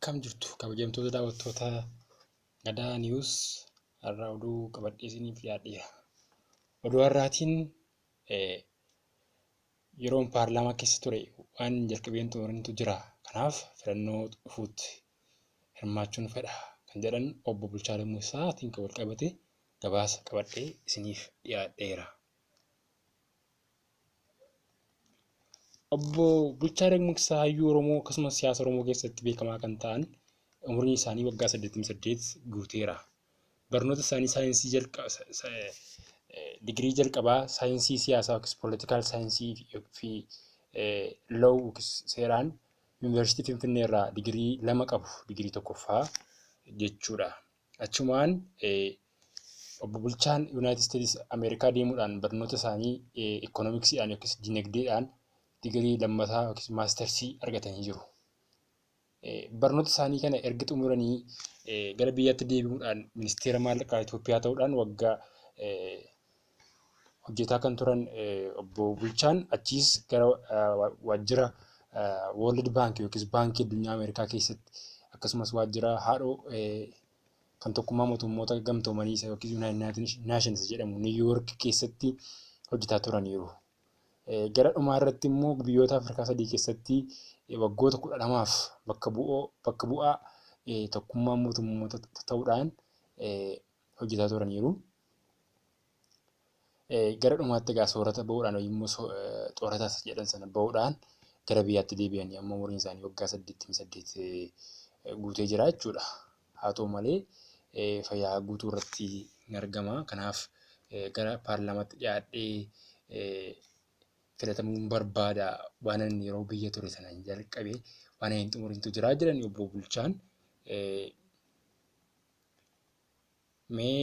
Akkam jirtu kabajamtoota daawwattoota Gadaa News, har'a oduu qabadhee isiniif dhiyaadheera. Oduu har'aatiin yeroon paarlaamaa keessa ture waan jalqabeen xumurintu jira. Kanaaf filannoo dhufuutti hirmaachuun fedha kan jedhan obbo Bulchaa Dammaqsaatiin kan wal qabate gabaasa qabadhee isiniif dhiyaadheera. Obbo Bulchaa Dammaqsaa hayyuu Oromoo akkasumas siyaasa Oromoo keessatti beekamaa kan ta'an umriin isaanii waggaa 88 guuteera. Barnoota isaanii saayinsii digirii jalqabaa saayinsii siyaasaa yookiis poolitikaal saayinsii fi law yookiis seeraan Yuunivarsiitii Finfinnee irraa digirii 2 qabu, digirii tokkoffaa jechuudha. Achumaan obbo Bulchaan Yuunaayitid Isteetsi Ameerikaa deemuudhaan barnoota isaanii ikoonomiksiidhaan yookiis dinagdeedhaan digirii lammataa yookiis maastersii argatanii jiru. Barnoota isaanii kana erga xumuranii gara biyyaatti deebi'uudhaan ministeera maallaqaa Itoophiyaa ta'uudhaan waggaa hojjetaa kan turan obbo Bulchaan achiis gara waajjira World Bank yookiis Baankii Addunyaa Ameerikaa keessatti akkasumas waajjira haadhoo kan tokkummaa mootummoota gamtoomanii yookiis United Nations jedhamu New York keessatti hojjetaa turaniiru. Gara dhumaa irratti immoo biyyoota Afrikaa 3 keessatti waggoota 12f bakka bu'aa tokkummaa mootummoota ta'uudhaan hojjetaa turaniiru. Gara dhumaatti egaa soorata bahuudhaan immoo soorata jedhan sana bahuudhaan gara biyyaatti deebi'anii amma umriin isaanii waggaa 88 guutee jira jechuudha. Haa ta'u malee fayyaa guutuu irratti hin argama. Kanaaf gara paarlaamaatti dhiyaadhee filatamuun barbaada. Waan inni yeroo biyya ture sana jalqabe waan hin xumurintu jira jedhan obbo Bulchaan. Mee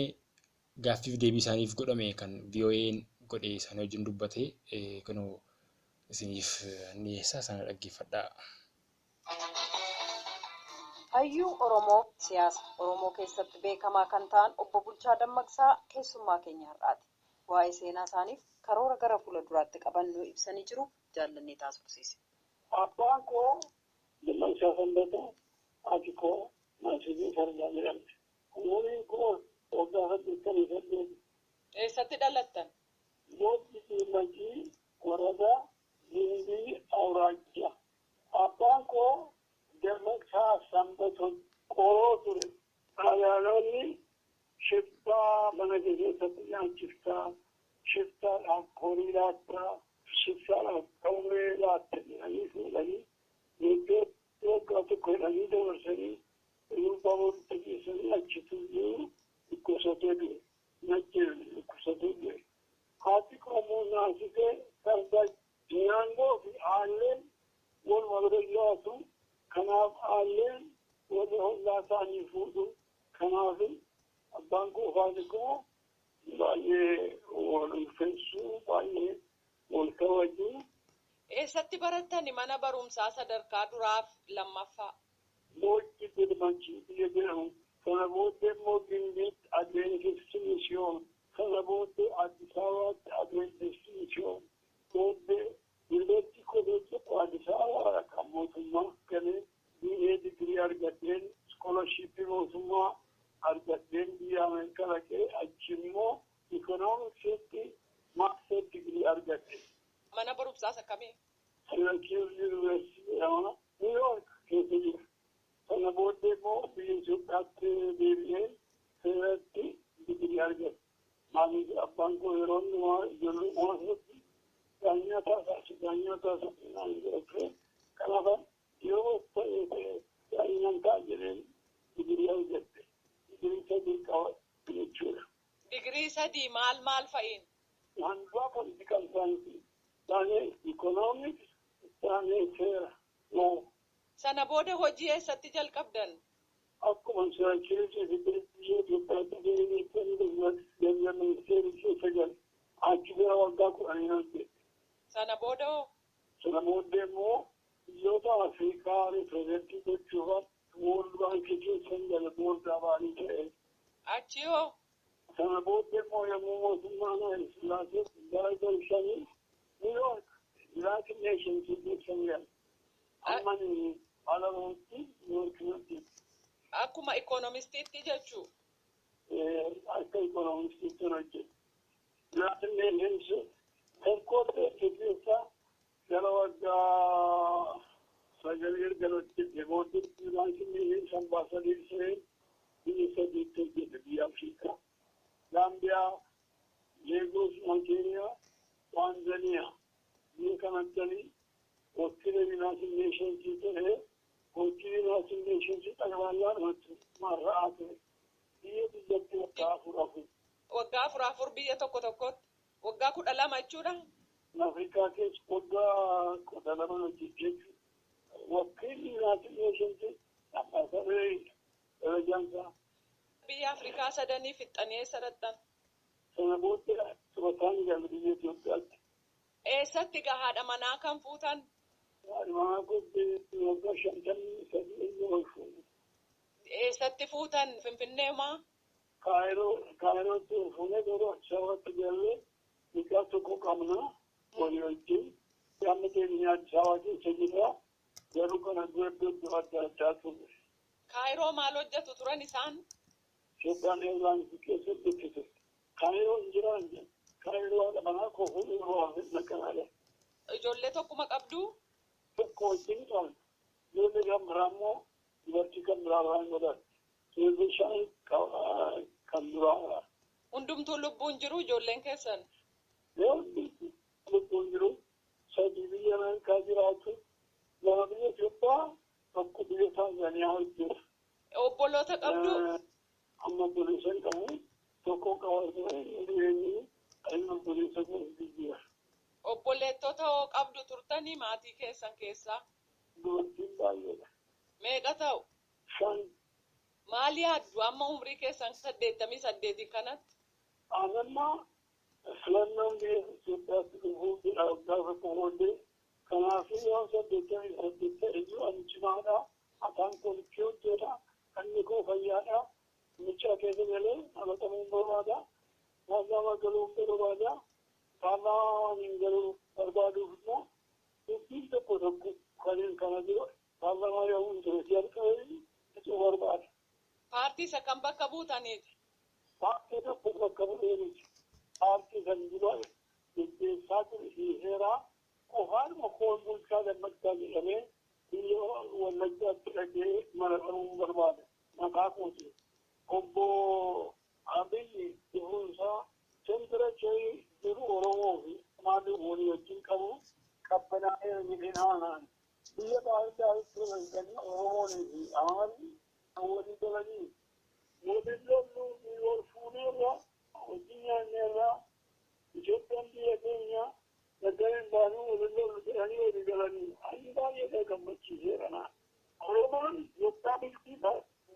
gaaffiif deebii isaaniif godhame kan VOA'n godhe isaanii wajjin dubbate kunoo isiniif dhiyeessaa, sana dhaggeeffadhaa. Hayyuu Oromoo siyaasa Oromoo keessatti beekamaa kan ta'an obbo Bulchaa Dammaqsaa keessummaa keenya har'aati. Waa'ee seenaa isaaniif karoora gara fuula duraatti qaban nuu ibsanii jiru, jaallannee taasifsiise. Abbaan koo Dammaqsaa Sanbataa, haati koo Maasifii Fardaa jedhamti. Umuriin koo waggaa 88. Eessatti dhalattan? Gootni Majii, warada Gimbii Awuraajjaa. Abbaan koo Dammaqsaa Sanbatoo qoroo ture. Xaaliyaanonni shiftaa mana keessatti nyaachiftaa, shiftaadhaaf horii laattaa, shiftaadhaaf qawwee laatta jedhanii fuudhanii iddoo waggaa tokko jedhanii dabarsanii Iluu Booritti geessanii achitti iyyuu dhukkubsatee du'e. Najjeerri dhukkubsatee du'e. Haati koo immoo naasisee farda naangoo fi aalleen waluma bira jiraatu. Kanaaf aalleen warra hollaa isaanii fuudhu. Kanaaf abbaan koo fi haati koo baay'ee wal ulfeessuu, baay'ee wal kabaju. Eessatti barattani mana barumsaa sadarkaa duraaf lammaffaa? Boojji Birmachii biyya jedhamu. Sana booddee immoo Gimbiitti Adventistii Misiyoon. Sana booddee Addis Ababaatti Adventistii Misiyoon. Booddee Yuunivarsiitii Kolleejjii Addis Ababaa kan mootummaa galee BA digirii argadheen, iskoolashiippii mootummaa argadheen biyya Ameerikaa dhaqee achi immoo ikoonomiksiitti maaster digirii argadhe. Mana barumsaas akkamii? Syracuse University jedhama. New York keessa jira. Sana booddee immoo biyya Itoophiyaatti deebi'ee seeratti digirii argadhe. Maaliif abbaan koo yeroo hundumaa ijoollummaa isaatti daanyaa taasisaa, daanyaa taasisaa naan jedha ture. Kanaaf yoo ta'e ta'e daanyaan ta'a jedheen digirii argadhe. Digirii 3 qaba jechuudha. Digirii 3 maal maal fa'iin? Waan political science, taanee economics, taanee seera. Law. Sana booda hojii eessatti jalqabdan? Akkuma Syracuse fi biyya Itoophiyaatti deebi'ee ገንዘብ ministeerii keessa gale. Achi gara waggaa 10 hojjedhe. Sana booda hoo? Sana booddee immoo biyyoota Afrikaa reprezentii gochuudhaaf World Bank keessa gale, boordaa baanii ta'e. Achi hoo? Sana booddee immoo yommuu mootummaan Haile Sillaasee gara galchanii New York United Nations keessa gale. Amma Ala bahutti Niiwoorkii hojjedhe. Akkuma ikoonomistiitti jechuu? Akka ikoonomistiitti hojjedhe. United Nations headquarters keessa gara waggaa 9 erga hojjedhe booddee United Nations ambassador ta'ee biyya sadiitti hojjedhe biyya Afrikaa. Gaambiyaa, Leegos, Naayijeeriyaa, Taanzaniyaa biyya kanatti wakiila United Nations ta'ee hojii United Nations xaqbalaa marra'aa ture. Biyya biyyatti waggaa afur afur. Waggaa afur afur biyya tokko tokkotti. Waggaa 12 jechuudha. Afrikaa keessa waggaa 12 hojjete jechuudha. Wakiilli United Nations ambaasadaree darajaan isaa. Biyya Afrikaa sadanii fixxanii eessa dhaqxan? Sana booddee turataan galu biyya Itoophiyaatti. Eessatti egaa haadha manaa kan fuutan? Haadha manaa kootti waggaa 53 inni ol fuudhe. Eessatti fuutan? Finfinnee maa? Kaayiroo Kaayirootti ol fuunee garuu Addis Ababaatti gallee mucaa tokko qabna walii wajjin. Amma keenya Addis Ababaa keessa jirra. Garuu kana dura iddoo adda addaa turre. Kaayiroo maal hojjetu turan isaan? Itoophiyaan Airlines keessatti hojjetu. Kaayiroo hin jiraan jedhe. Kaayiroo haadha manaa koo fuudhee yeroo hafe naqanaadha. Ijoollee tokkuma qabduu? Tokko wajjin qabna. Ijoollee kan biraa immoo dubartii kan biraa irraa hin godhatte. Ijoollee shan kan duraa. Hundumtuu lubbuun jiru ijoolleen keessan? Hundi lubbuun jiru. Sadii biyya Ameerikaa jiraatu. Lama biyya Itoophiyaa, tokko biyya Taanzaaniyaa hojjeta. Obboloota qabduu? Amma obboleessa hin qabu. Tokko qaba ture inni inni obboleessa koo jira. Obboleettota hoo qabdu turtanii maatii keessan keessaa? Dubartiin baay'eedha. Meeqa ta'u? Shan. Maal yaaddu amma umrii keessan 88 kanatti? Anamma filannoon biyya Itoophiyaatti dhufuu jedha waggaa tokko booddee. Kanaafuu yoo 88 ta'e iyyuu ani cimaadha. Afaan koo likkii hojjeta. Anni koo fayyaadha. Mucaa keessa galee dhalatamuu barbaada. Paarlaamaa galuu barbaada. Paarlaamaa waan hin galuu barbaaduuf immoo dubbiin tokko tokko kanneen kana dura paarlaamaa yoo hin ture jalqabee fixuu barbaada. Paartii isa kam bakka buutaniiti? Paartii tokko bakka bu'ee miti. Paartii kan dura geggeessaa ture hiiseeraa qofaanuma koon Bulchaa Dammaqsaa jedhamee biyya Wallaggaatti dhaqee maratamuu barbaada. Maqaa kooti. Obbo Abiyyi dhufuun isaa temperature jiru Oromoo fi Amaarri walii wajjin qabu qabbanaa'eera jedheen amanaan. Biyya Baahir Daaritti walganii Oromoonii fi Amaarri walii galanii waliin lolluu fi wal fuuneerra wajjin nyaanneerra Itoophiyaan biyya keenya gargar hin baanuu waliin lollu jedhanii walii galanii. Ani baay'ee gammachiiseera na. Oromoon waggaa bultii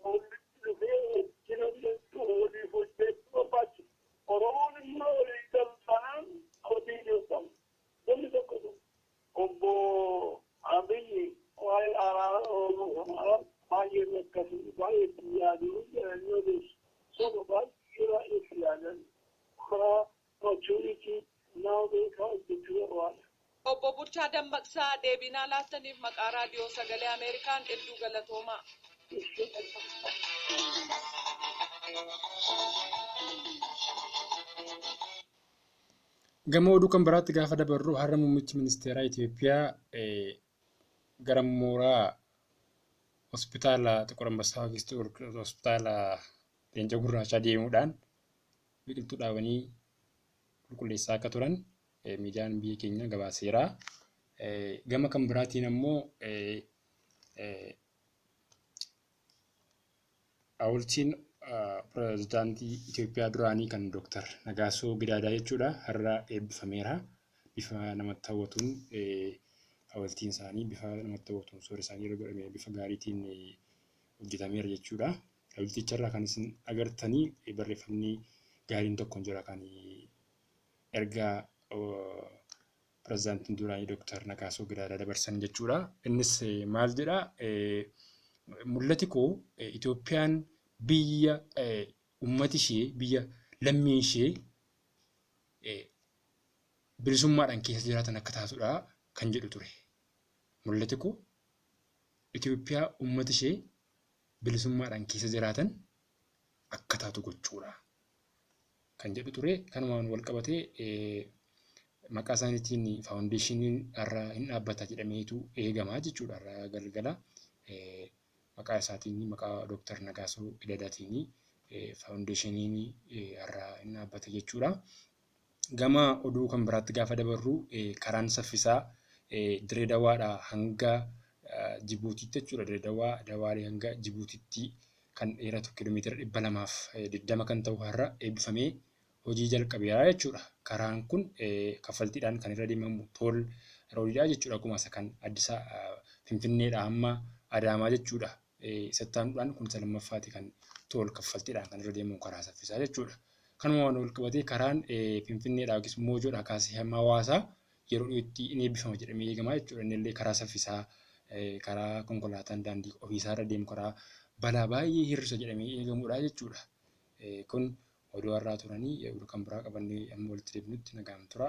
walitti dhufee wajjin hojjechuu waliif hojjechuu barbaachisa. Oromoon immoo walii galu taanaan hojii hojjetamu. Namni tokko obbo Abiyyi waa'ee araara Oromoo kanaa baay'ee akkasii baay'ee itti yaaduu jedhanii odeessu. Soba baay'ee baay'ee itti yaadan karaa maturity nama beekaa hojjechuu barbaada. Obbo Bulchaa Dammaqsaa deebinaa laattaniif maqaa raadiyoo sagalee Ameerikaan hedduu galatoomaa. Gama oduu kan biraatti gaafa dabarru har'a muummichi ministeeraa Itoophiyaa gara mooraa hospitaala Xiqur Ambassaa yookiis hospitaala Leenca Gurraachaa deemuudhaan biqiltuu dhaabanii qulqulleessaa akka turan miidiyaan biyya keenya gabaaseera. Gama kan biraatiin ammoo hawultiin pirezidaantii Itoophiyaa duraanii kan Dooktar Nagaasoo Gidaadaa jechuudha har'a eebbifameera. Bifa namatti hawwatuun hawultiin isaanii bifa namatti hawwatuun suurri isaanii irra godhamee bifa gaariitiin hojjetameera jechuudha. Hawulticharraa kan isin agartanii barreeffamni gaariin tokko jira kan ergaa pirezidaantiin duraanii Dooktar Nagaasoo Gidaadaa dabarsan jechuudha. Innis maal jedhaa? Mul'ati koo Itoophiyaan biyya uummati ishee biyya lammiin ishee bilisummaadhaan keessa jiraatan akka taatudha kan jedhu ture. Mul'ati koo Itoophiyaa uummata ishee bilisummaadhaan keessa jiraatan akka taatu gochuudha kan jedhu ture. Kanumaan wal qabatee maqaa isaaniitiin faawundeeshiniin har'a hin dhaabbata jedhameetu eegama jechuudha har'a galgala. Maqaa isaatiin, maqaa Dooktar Nagaasoo Gidaadaatiin faawundeeshiniin har'a hin dhaabbata jechuudha. Gama oduu kan biraatti gaafa dabarru, karaan saffisaa Dirree Dawaadhaa hanga Jibuutiitti jechuudha. Dirree Dawaa Dawaalee hanga Jibuutiitti kan dheeratu kiiloomeetira 220 kan ta'u har'a eebbifamee hojii jalqabeera jechuudha. Karaan kun kaffaltiidhaan kan irra deemamu toll roadiidha jechuudha. Akkuma isa kan Addis Finfinneedhaa hamma Adaamaa jechuudha. Isatti aanuudhaan kun isa lammaffaati kan toll kaffaltiidhaan kan irra deemamu karaa saffisaa jechuudha. Kanuma wal qabatee karaan Finfinneedhaa yookiis Moojoodhaa kaasee hamma Hawaasaa yeroo dhiyootti ni eebbifama jedhamee eegama jechuudha. Inni illee karaa saffisaa, karaa konkolaataan daandii ofiisaa irra deemu, karaa balaa baay'ee hir'isa jedhamee eegamudha jechuudha. Kun oduu har'aa turanii, oduu kan biraa qabannee amma walitti deebinutti nagaan tura.